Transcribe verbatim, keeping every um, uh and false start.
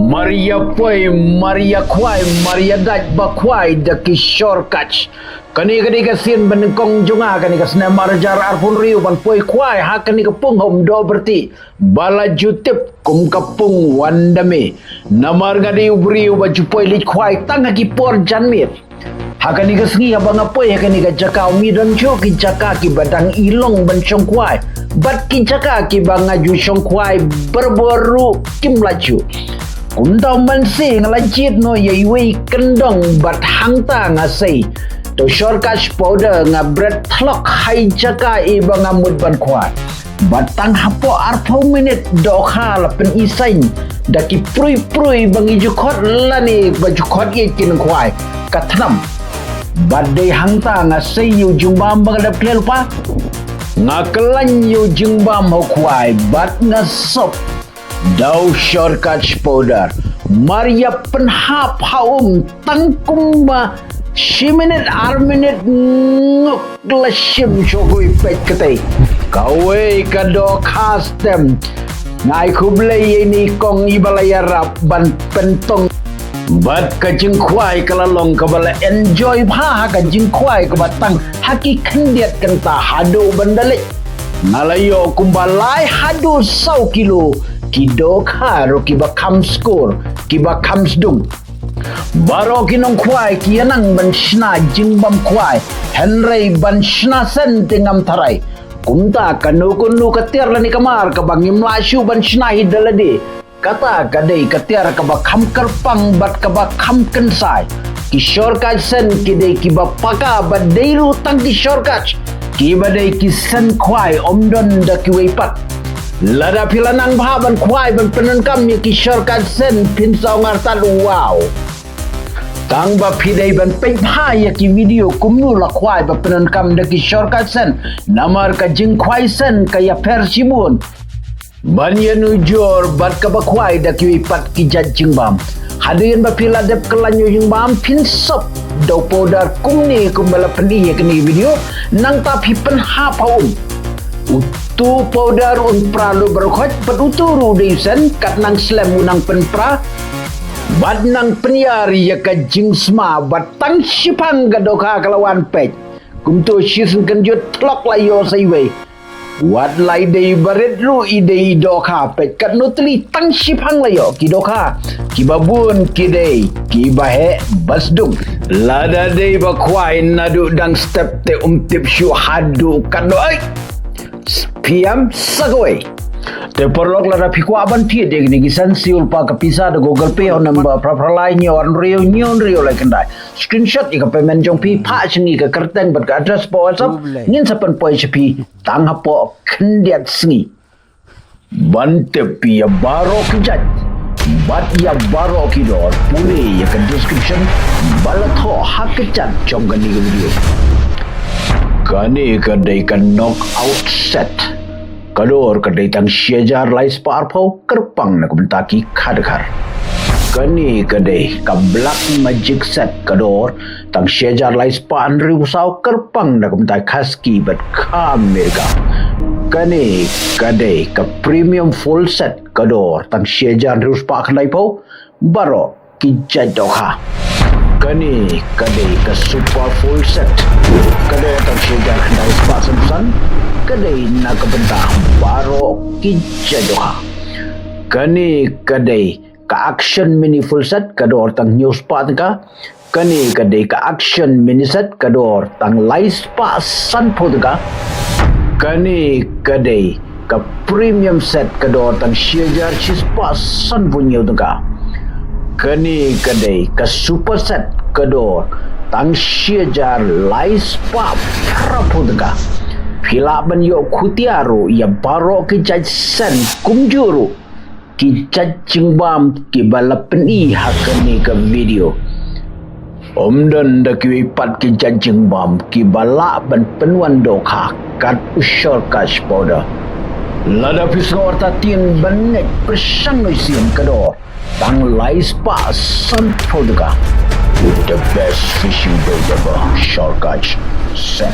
Mar ïa poi, mar ïa khwai, mar ïa dait ba khwai da ki shortcut. Kane ka dei ka sien ba nyngkong jong nga kane ka snem ar hajar arphew hynriew ban poi khwai ha kane ka pung Umdoh Bertieh ba la ju tip kum ka pung Wanda Mei. Namar nga dei u briew ba ju poi leit khwai tang ha ki por janmiet. Ha kane ka sngi haba nga poi ha kane ka jaka, ym don shuh ki jaka kiba dang i long ban shong khwai bad ki jaka kiba nga ju shong khwai barabor ruh kim lah shuh. Kumta u man se nga la jied noh ïa iwei i kyndong bad hangta nga sei to shortcut powder, nga bret thlok ha i jaka iba nga mut ban khwai. Bad tang hapoh arphew minit dohkha la pyni saiñ da ki prui prui ba ngi ju khot lane ba ju khot ïa ki nongkhwai ka thnam. Bad dei hangta nga sei ïa u jingbam ba ka dep khleh lypa. Nga khlaiñ ïa u jingbam ha u khwai bad nga sop da u shortcut powder. Mar ïa pynhap ha um tang kumba shi minit ar minit nguk la shim shuh kawei peit katei. Kawei ka dohkha stem. Nga ai khublei ïa ine i kong iba la ïarap ban pyntong. Bad ka jingkhwai ka la long kaba la enjoy bha ha ka jingkhwai kaba tang ha ki khyndiat kynta haduh ban da leit. Nga la ïoh kumba lai haduh saw kilo ki dohkha ruh kiba kham skur, kiba kham sdung. Baroh ki nongkhwai ki ïa nang ban shna jingbam khwai, hynrei ban shna sen te ngam tharai. Kumta kano kano ka tiar lane ka mar kaba ngim lah shuh ban shna hi da lade, kata ka dei ka tiar kaba kham kyrpang bad kaba kham kynsai. Ki shortcut sen ki dei kiba paka bad dei ruh tang ki shortcut kiba dei ki sen khwai, ym don da kiwei pat. Lada phi la nang bha ban khwai ban pyndonkam ïa ki shortcut sen phin sa ong artat wow. Tang ba phi dei ban peit bha ïa ki video kumno la khwai ba pyndonkam da ki shortcut sen. Namar ka jingkhwai sen ka ïapher shibun ban ïanujor bad kaba khwai da kiwei pat ki jait jingbam. Hadien ba phi la dep khlaiñ ïa u jingbam phin sop da u powder kumne kumba la pyni ïa kane ka video. Nangta phi pynhap ha um. Utu u powder un pra lut baroh khoit bad utu ruh u dei u sen, kat nang slem u nang pynpra bad nang pynïar ïa ka jingsma bad tang shiphang ka dohkha ka la wan peit. Kumto shisien kynjut thlok la ïoh sa iwei. Wat la i dei barit ruh i dei i dohkha peit katno tylli tang shiphang la ïoh ki dohkha. Kiba bun ki dei kiba heh ba sdung. Lada dei ba khwai naduh dang step te um tip shuh haduh katno ai. Phi ïam sa kawei. Te paralok lada phi kwah ban thied ïa kine ki sen siew lypa ka pisa da Google Pay ha u number phra phra lai hynñiew ar hynriew hynñiew hynriew lai khyndai. Screenshot ïa ka payment jong phi, phah sha ngi ka kyrteng bad ka address hapoh WhatsApp. Ngin sa pynpoi sha phi tang hapoh khyndiat sngi. Ban tip ïa baroh ki jait bad ïa baroh ki dor, pule ïa ka description ba la thoh ha ka chat jong kane ka video. Kane ka dei ka knockout set. Ka dor ka dei tang shi hajar lai spah arphew, kyrpang na ka bynta ki khadkhar. Kane ka dei ka Black Magic set, ka dor tang shi hajar lai spah hynriew saw, kyrpang na ka bynta ki khaski bad ka Amerika. Kane ka dei ka Premium Full Set, ka dor tang shi hajar hynriew spah khyndaiphew, baroh ki jait dohkha. Kane ka dei ka Super Full Set, ka dor tang shi hajar khyndai spah sanphew san, ka dei na ka bynta baroh ki jait dohkha. Kane ka dei ka Action Mini Full Set, ka dor tang hynñiew spah tyngka. Kane ka dei ka Action Mini Set, ka dor tang lai spah sanphew tyngka. Kane ka dei ka Premium Set, ka dor tang shi hajar shi spah sanphew hynñiew tyngka. Kane ka dei ka Super Set, ka dor tang shi hajar lai spah phraphew tyngka. Phi lah ban ïoh khutia ruh ïa baroh ki jait sen kumjuh ruh ki jait jingbam kiba la pyni ha kane ka video. Ym don da kiwei pat ki jait jingbam kiba lah ban pynwan dohkha kat u Shortcut Powder. Lada phi sngew artatien ban ngeit pyrshang noh shisien, ka dor tang lai spah sanphew tyngka. The best fishing bait ever, Shortcut Sen.